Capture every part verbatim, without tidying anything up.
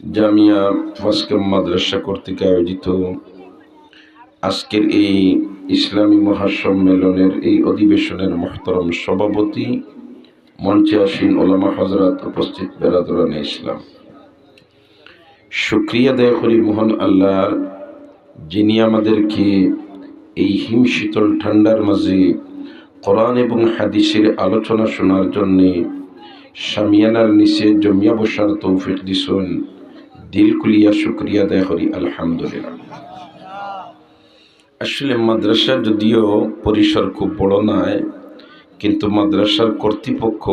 জামিয়া ফাসকাম মাদ্রাসা কর্তৃক আয়োজিত আজকের এই ইসলামী মহাসম্মেলনের এই অধিবেশনের মহতরম সভাপতি, মঞ্চে আসীন ওলামা হযরত, উপস্থিত বেরাদরানে ইসলাম, শুকরিয়া আদায় করি মহান আল্লাহর, যিনি আমাদেরকে এই হিমশীতল ঠান্ডার মাঝে কোরআন এবং হাদিসের আলোচনা শোনার জন্যে শামিয়ানার নিচে জমিয়া বসার তৌফিক দিছইন। দিল খুলিয়া শুকরিয়া আদায় করি, আলহামদুলিল্লাহ। আসলে মাদ্রাসা যদিও পরিসর খুব বড় নয়, কিন্তু মাদ্রাসার কর্তৃপক্ষ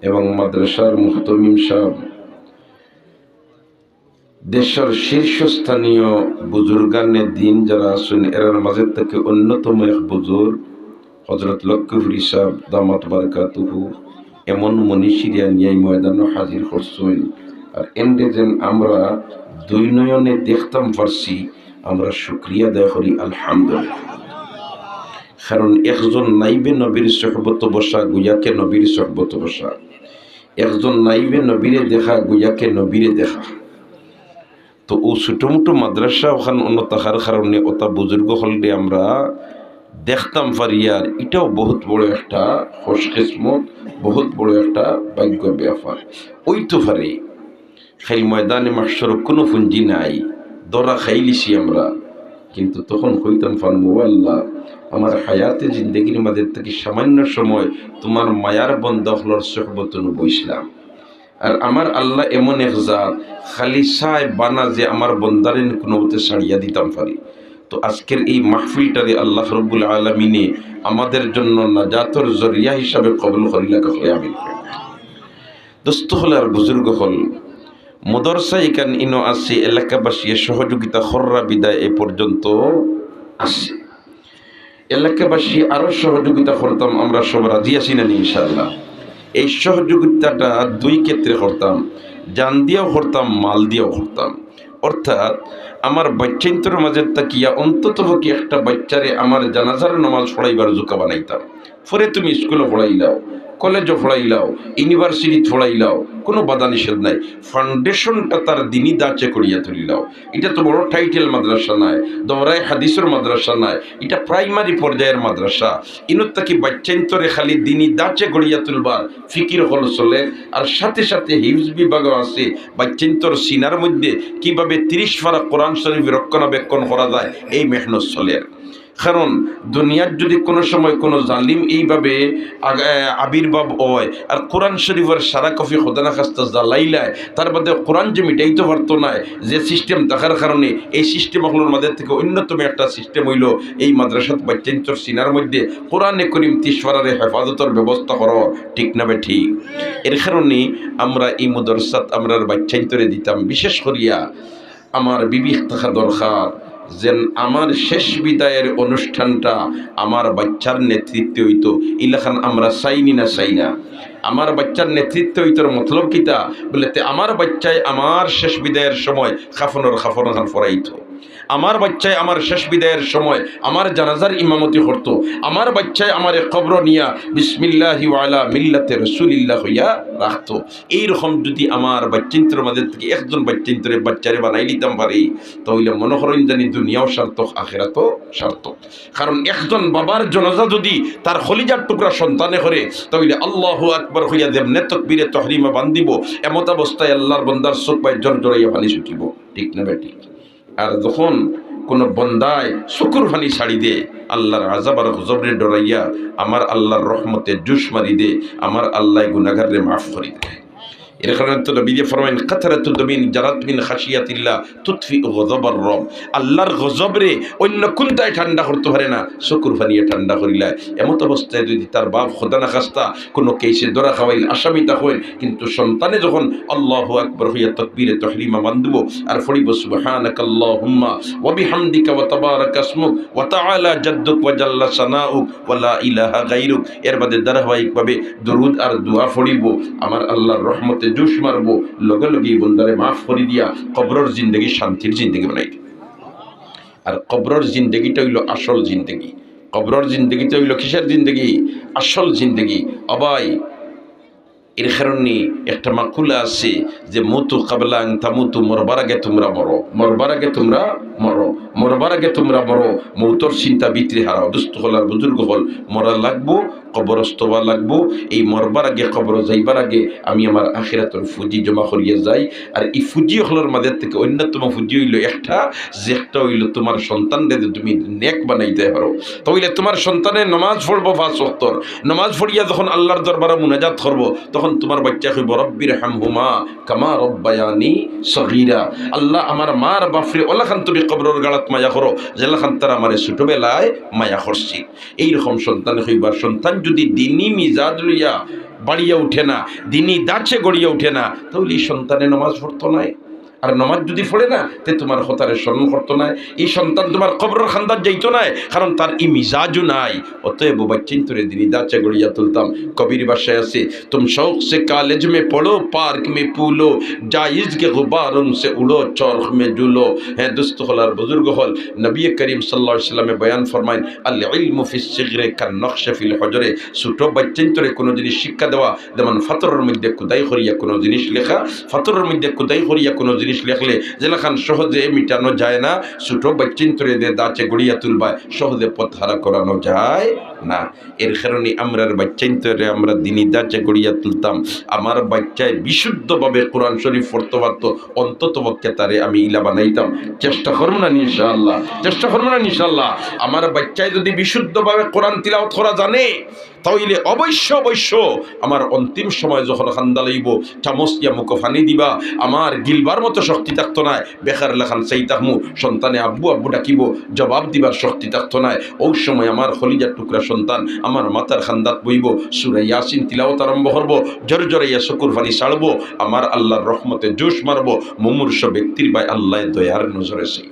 এবং মাদ্রাসার মুহতমিম সাহেব, দেশর শীর্ষস্থানীয় বুজুর্গানে দিন যারা আছইন, এরার মাঝে থাকি অন্যতম এক বুজুর্গ হযরত লক্ষ্মীপুরী সাহেব দামাত বারকাতুহু এমন মনীষীরে আনিয়া ই ময়দানো হাজির করছইন। আর এনরে যেন আমরা দুই নয়নে দেখতাম পারছি, আমরা শুকরিয়া আদায় করি, আলহামদুলিল্লাহ। কারণ একজন নাইবে নবীর সোহবত বসা গুয়াকে নবীর সোহবত বসা, একজন নাইবে নবীরে দেখা গুয়াকে নবীরে দেখা। তো অউ ছোটমোটো মাদ্রাসা অখান অনো থাকার কারণে অতা বুজুর্গ অকলরে আমরা দেখতাম পারি, আর ইটাও বহুত বড় একটা খুশকিসমত, বহুত বড় একটা ভাগ্যর ব্যাপার। অইতো পারে কাইল ময়দানে মাহশরো কুনু পুঞ্জি নাই, ধরা খাইলিছি আমরা, কিন্তু তখন কইতাম পারমু, "ও আল্লাহ, আমার হায়াতে জিন্দেগির মাঝে থাকি সামান্য সময় তুমার মায়ার বন্দা অকলর সোহবত নু বইছলাম।" আর আমার আল্লাহ এমন এক জাত, খালি চায় বানা যে আমার বন্দারে কুনুমতে ছাড়িয়া দিতাম পারি। তো আজকের এই মাহফিলটারে আল্লাহ রব্বুল আলামিনে আমাদের জন্য নাজাতর জরিয়া হিসাবে কবুল করিলাউক্কা, কই আমিন। দোস্ত অকল আর বুজুর্গ অকল, মাদ্রাসা ইখান ইনো আছে, এলাকাবাসীয়ে সহযোগিতা কররা বিদায় এ পর্যন্ত আছে। এলাকাবাসী আরো সহযোগিতা করতাম, আমরা সব রাজি আছি না নি ইনশাআল্লাহ? এই সহযোগিতাটা দুই ক্ষেত্রে করতাম, জান দিয়াও করতাম, মাল দিয়াও করতাম। অর্থাৎ আমার বাইচ্চাইন্তর মাঝে থাকিয়া অন্তত পক্ষে একটা বাইচ্চারে আমার জানাজার নামাজ পড়াইবার জুকা বানাইতাম। পরে তুমি স্কুলো পড়াইলাও, কলেজো পড়াইলাও, ইউনিভার্সিটিত পড়াইলাও, কুনু বাধা নিষেধ নাই। ফাউন্ডেশনটা তার দিনি ধাঁচে করিয়া তুলিলাও। ইটা তো বড় টাইটেল মাদ্রাসা নায়, দৌরায়ে হাদিসর মাদ্রাসা নায়, ইটা প্রাইমারি পর্যায়র মাদ্রাসা। ইনো থাকি বাইচ্চাইন্তরে খালি দিনি ধাঁচে গড়িয়া তুলবার ফিকির অকল চলের, আর সাথে সাথে হিফজ বিভাগও আছে। বাইচ্চাইন্তর সিনার মধ্যে কিভাবে তিরিশ পারা কোরআন শরীফ রক্ষণাবেক্ষণ করা যায়, এই মেহনত চলের। কারণ দুনিয়ার যদি কুনু সময় কুনু জালিম এইভাবে আগ-, এ, আবির্ভাব অয়, আর কোরআন শরীফর সারা কপি খোদা না খাস্তা জ্বালাইলায়, তার বাদে কোরআন যে মিটাইতো পারতো নায়, যে সিস্টেম থাকার কারণে এই সিস্টেম অকলর মাঝে থাকি অন্যতম একটা সিস্টেম অইলো এই মাদ্রাসাত বাইচ্চাইন্তর সিনার মধ্যে কোরআনে করিম তিরিশ পারারে হেফাজতর ব্যবস্থা করা, ঠিক না বেঠিক? এর কারণে আমরা এই মাদ্রাসাত আমরার বাইচ্চাইন্তরে দিতাম। বিশেষ করিয়া আমার বিবেক থাকা দরকার, যেন আমার শেষ বিদায়ের অনুষ্ঠানটা আমার বাইচ্চার নেতৃত্বে অইতো। ইলাখান আমরা চাই নি না চাই না? আমার বাইচ্চার নেতৃত্বে অইতোর মতলব কিতা? বলে, তে আমার বাইচ্চায় আমার শেষ বিদায়ের সময় কাফনর কাফন খান পরাইতো, আমার বাইচ্চায় আমার শেষ বিদায়ের সময় আমার জানাজার ইমামতি করতো, আমার বাইচ্চায় আমারে কবরো নিয়া বিসমিল্লাহি ওয়া আলা মিল্লাতে রাসূলিল্লাহ কইয়া রাখতো। এইরকম যদি আমার বাইচ্চাইন্তর মাঝে থাকি একজন বাইচ্চাইন্তরে, বাইচ্চারে বানাই নিতাম পারি, তাইলে মনো করইন জানি দুনিয়াও সার্থক, আখেরাতও সার্থক। কারণ একজন বাবার জানাজা যদি তার কলিজার টুকরা সন্তানে করে, তাইলে আল্লাহু আকবার কইয়া যেমনে তকবীরে তহরিমা বান্ধিবো, এমত অবস্থায় আল্লাহর বন্দার চউখ বায় জরজরাইয়া পানি ছুটিবো, ঠিক না বেঠিক? আর যখন কুনু বন্দায় চকুর পানি ছাড়ি দে, আল্লাহর আযাব আর গজবরে ডরাইয়া আমার আল্লাহর রহমতে জোশ মারি দে, আমার আল্লায় গুনাগাররে মাফ করি দে। এর কারণে তো নবীজি ফরমাইন, "কাতরাতু দামিন জারাত মিন খাশিয়াতিল্লাহ তুতফিউ গজবার রব।" আল্লাহর গজবরে অন্য কুনটায় ঠান্ডা করতো পারে না, চকুর পানিয়ে ঠান্ডা করিলায়। এমত অবস্থায় যদি তার বাপ খোদা না খাস্তা কুনু কেসে ধরা খাওয়াইল, আসামি তা অইল, কিন্তু সন্তানে যখন আল্লাহু আকবার কইয়া তকবীরে তহরিমা বান্ধিবো আর পড়িবো, "সুবহানাকাল্লাহুম্মা ওয়া বিহামদিকা ওয়া তাবারাকা ইসমুক ওয়া তাআলা জাদ্দুক ওয়া জাল্লা সানাউক ওয়া লা ইলাহা গায়রুক।" এর বাদে ধারাবাহিকভাবে দুরুদ আর দোয়া পড়িবো, আমার আল্লাহর রহমতে জোশ মারবো, লগে লগে ই বন্দারে মাফ করি দিয়া কবরর জিন্দেগি শান্তির জিন্দেগি বানাই দিবো। আর কবরর জিন্দেগিটা অইলো আসল জিন্দেগি। কবরর জিন্দেগিটা অইলো কিসের জিন্দেগি? আসল জিন্দেগি। ও ভাই, এর কারণে একটা মাকুলা আছে যে, "মুতু কাবলা আন তামুতু", মরবার আগে তোমরা মরো, মরবার আগে তোমরা মরো, মরবার আগে তোমরা মরো। মৌতর চিন্তা ভিতরে হারাও। দুস্ত অকল আর বুজুর্গ অকল, মরা লাগবো, কবরস্থ অওয়া লাগবো। এই মরবার আগে, কবর যাইবার আগে আমি আমার আখিরাতর পুঁজি জমা করিয়া যাই। আর এই পুঁজি অকলর মাঝে থেকে অন্যতম পুঁজি অইলো একটা, যে একটা অইলো তোমার সন্তানরে যে তুমি নেক বানাইতায় পারো। তা অইলে তোমার সন্তানে নমাজ পড়বো পাঁচ ওয়াক্তর, নমাজ পড়িয়া যখন আল্লাহর দরবারে মুনাজাত করবো, তখন তোমার বাচ্চায় কইবো, "রব্বির হামহুমা কামা রব্বায়ানি সগীরা।" আল্লাহ, আমার মার বাফরে অলাখান তুমি কবরর গাড়াত মায়া করো, যেলাখান তারা আমারে ছোটবেলায় মায়া করছে। এইরকম সন্তানে কইবো। আর সন্তান যদি দিনী মিজাজ লইয়া বাড়িয়া উঠে না, দিনী ধাঁচে গড়িয়া উঠে না, তা অইলে এই সন্তানে নমাজ পড়তো নায়। আর নমাজ যদি পড়ে না, তে তোমার কথারে স্মরণ করতো নায়, এই সন্তান তোমার কবরর কান্দাত যাইতো নায়, কারণ তার এই মিজাজও নাই। অতএব বাচ্চাইন্তরে দিনী ধাঁচে গড়িয়া তুলতাম। কবির ভাষায় আছে, "তুম শৌক সে কলেজ মে পড়ো, পার্ক মে পুলো, জায়েজ কে গুবারোঁ সে উড়ো, চরখ মে ঝুলো।" হ্যাঁ, দুস্ত অকল আর বুজুর্গ অকল, নবী করিম সাল্লাল্লাহু আলাইহি ওয়াসাল্লামে বয়ান ফরমাইন, "আল ইলমু ফিস সিগরে কান নকশে ফিল হজরে।" ছোট বাচ্চাইন্তরে কোনো জিনিস শিক্ষা দেওয়া যেমন ফাত্তরর মধ্যে খুদাই করিয়া কোনো জিনিস লেখা, ফাত্তরর মধ্যে খুদাই করিয়া কোনো জিনিস লেখলে যেলাখান সহজে মিটানো যায় না, ছোট বাচ্চাইন্তরে যে ধাঁচে গড়িয়া তুলবায় সহজে পথহারা করানো যায় না। এর কারণে আমরার বাচ্চাইন্তরে আমরা দিনী ধাঁচে গড়িয়া তুলতাম। আমার বাচ্চায় বিশুদ্ধভাবে কোরআন শরীফ পড়তো পারতো, অন্তত পক্ষে তারে আমি ইলা বানাইতাম। চেষ্টা করমু না নি ইনশাআল্লাহ? চেষ্টা করমু না নি ইনশাআল্লাহ? আমার বাচ্চায় যদি বিশুদ্ধভাবে কোরআন তিলাওয়াত করা জানে, তা অইলে অবশ্য, অবশ্য আমার অন্তিম সময় যখন কান্দা লইবো, চামচ দিয়া মুখো পানি দিবা, আমার গিলবার মতো শক্তি থাকতো নায়। বেকার লাখান চাই থাকমু, সন্তানে আব্বু আব্বু ডাকিবো, জবাব দিবার শক্তি থাকতো নায়। অউ সময় আমার কলিজার টুকরা সন্তান আমার মাথার কান্দাত বইবো, সূরা ইয়াসিন তিলাওয়াত আরম্ভ করবো, জোর জোরাইয়া চকুর পানি ছাড়বো, আমার আল্লাহর রহমতে জোশ মারবো, মুমূর্ষু ব্যক্তির বায় আল্লায় দয়ার নজরে চাইন।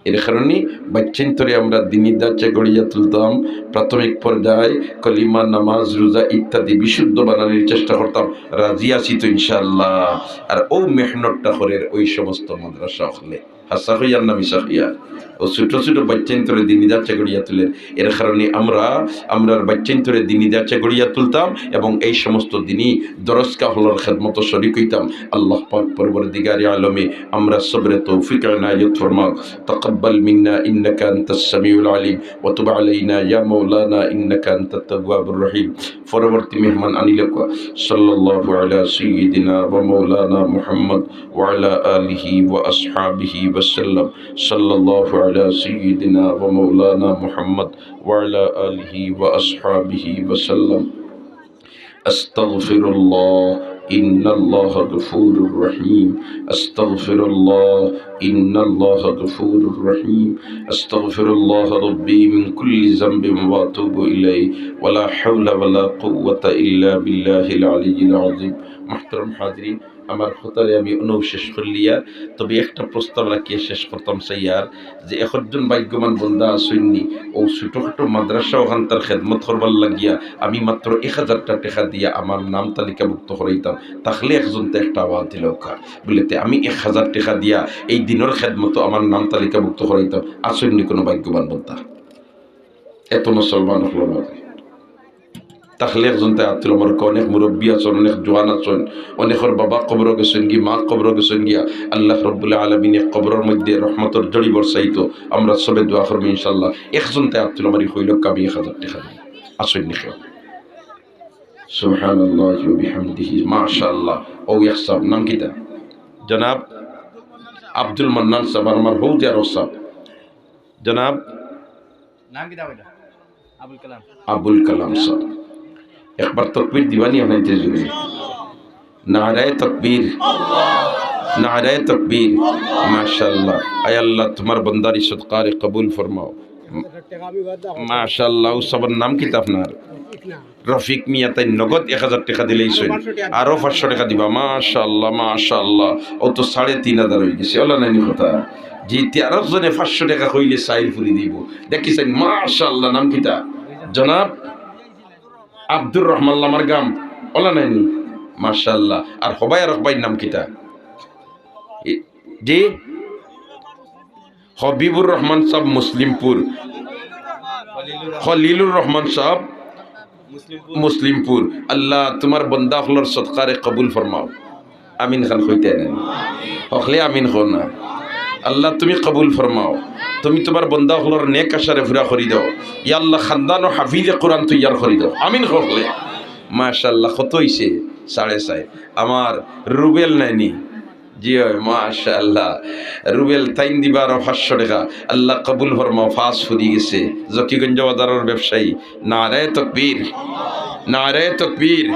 এর কারণে বাচ্চাইন্তরে আমরা দিনী ধাঁচে গড়িয়া তুলতাম, প্রাথমিক পর্যায়ে কলিমা, নামাজ, রোজা ইত্যাদি বিশুদ্ধ বানানির চেষ্টা করতাম। রাজি আছি তো ইনশাআল্লাহ? আর অউ মেহনতটা করের অউ সমস্ত মাদ্রাসা অকলে। হাছা কইয়ার না মিছা কইয়ার? অউ ছোট ছোট বাচ্চাইন্তরে দিনী ধাঁচে গড়িয়া তুলের। এর কারণে আমরা, আমরার বাচ্চাইন্তরে দিনী ধাঁচে গড়িয়া তুলতাম এবং এই সমস্ত দিনী দরসগাহ অকলর খেদমতো শরিক অইতাম। আল্লাহ পাক পরওয়ারদিগারে আলমে আমরা সবরে তৌফিক এনায়েত ফরমাও। تقبل منا إنك أنت السميع العليم وتب علينا يا مولانا إنك أنت التواب الرحيم। পরবর্তী মেহমান আনিলে কওয়া, صلى الله على سيدنا ومولانا محمد وعلى آله وأصحابه وسلم। صلى الله على سيدنا ومولانا محمد وعلى آله وأصحابه وسلم। أستغفر الله إن الله غفور رحيم। أستغفر الله إن الله غفور رحيم। أستغفر الله ربي من كل ذنب وأتوب إليه। ولا حول ولا قوة إلا بالله العلي العظيم। محترم حاضرين، আমার কথারে আমি অনউ শেষ করলিয়ার, তবে একটা প্রস্তাব রাখিয়া শেষ করতাম চাইয়ার যে একজন ভাগ্যবান বন্দা আছইন নি, অউ ছোটখাটো মাদ্রাসা অখানতার খেদমত করবার লাগিয়া আমি মাত্র এক হাজারটা টেকা দিয়া আমার নাম তালিকাভুক্ত করাইতাম, থাকলে একজনতে একটা আওয়াজ দিলাউক্কা। বুলে, তে আমি এক হাজার টেকা দিয়া এই দিনর খেদমতো আমার নাম তালিকাভুক্ত করাইতাম, আছইন নি কোনো ভাগ্যবান বন্দা? এত মুসলমান অকলর মাঝে থাকলে একজনতে আত তুলো। আমার অনেক মুরব্বি আছইন, অনেক জোয়ান আছইন, অনেকর বাবা কবরো গেছইন গি, মা কবরো গেছইন গিয়া। আল্লাহ রব্বুল আলামিনে কবরর মধ্যে রহমতর ঝড়ি বর্ষাইতো। আমরা সবে দোয়া করমু ইনশাআল্লাহ। একজনতে আত তুলো, আমারে কইলো, "আমি এক হাজার টেকা দিমু।" আছইন নি কেউ? সুবহানাল্লাহি ওয়া বিহামদিহি। মাশাআল্লাহ। অউ এক সাব, নাম কিতা? জনাব আব্দুল মান্নান সাব, আর আমার হউ যে আরো সাব। জনাব নাম কিতা অইলো? আবুল কালাম। আবুল কালাম সাব। একবার তকবীর দিবা নি আপনাইনতে জুরে? নারায়ে তকবীর, নারায়ে তকবীর। মাশাআল্লাহ। আয় আল্লাহ, তুমার বন্দার ই সদকারে কবুল ফরমাও। মাশাআল্লাহ। অউ সাবর নাম কিতা আপনার? রফিক মিয়া। তাইন নগদ এক হাজার টেকা দিলাইছইন, আরো পাঁচশো টেকা দিবা। মাশাআল্লাহ, মাশাআল্লাহ। অউ তো সাড়ে তিন হাজার অইগেছে। অলা নায়নি কথা? জি, তে আরো জনে পাঁচশো টেকা কইলে চাইর ফুরি দিবো। দেখি চাইন, মাশাআল্লাহ। নাম কিতা? জনাব আব্দুর রহমান লামারগাম। অলা নায়নি? মাশাআল্লাহ। আর হবায় আরক ভাইর নাম কিতা? এ, জি? হবিবুর রহমান সাব মুসলিমপুর। খলিলুর রহমান সাব মুসলিমপুর। আল্লাহ, তুমার বন্দা অকলর সদকারে কবুল ফরমাও। আমিন খান কইতা নায়। হকলে আমিন কও না। আল্লাহ, তুমি কবুল ফরমাও। তুমি তুমার বন্দা অকলর নেক আশারে পুরা করি দেও। ইয়া আল্লাহ, খান্দানো হাফিজে কোরআন তৈয়ার করি দেও। আমিন কও হকলে। মাশাআল্লাহ, কত অইছে? সাড়ে ছয়। আমার রুবেল নায়নি? জি অয়, মাশাআল্লাহ। রুবেল তাইন দিবা আরো পাঁচশো টেকা। আল্লাহ কবুল ফরমাও, পাঁচ ফুরি গেছে। জকিগঞ্জ বাজারর ব্যবসায়ী। নারায়ে তকবীর, নারায়ে তকবীর।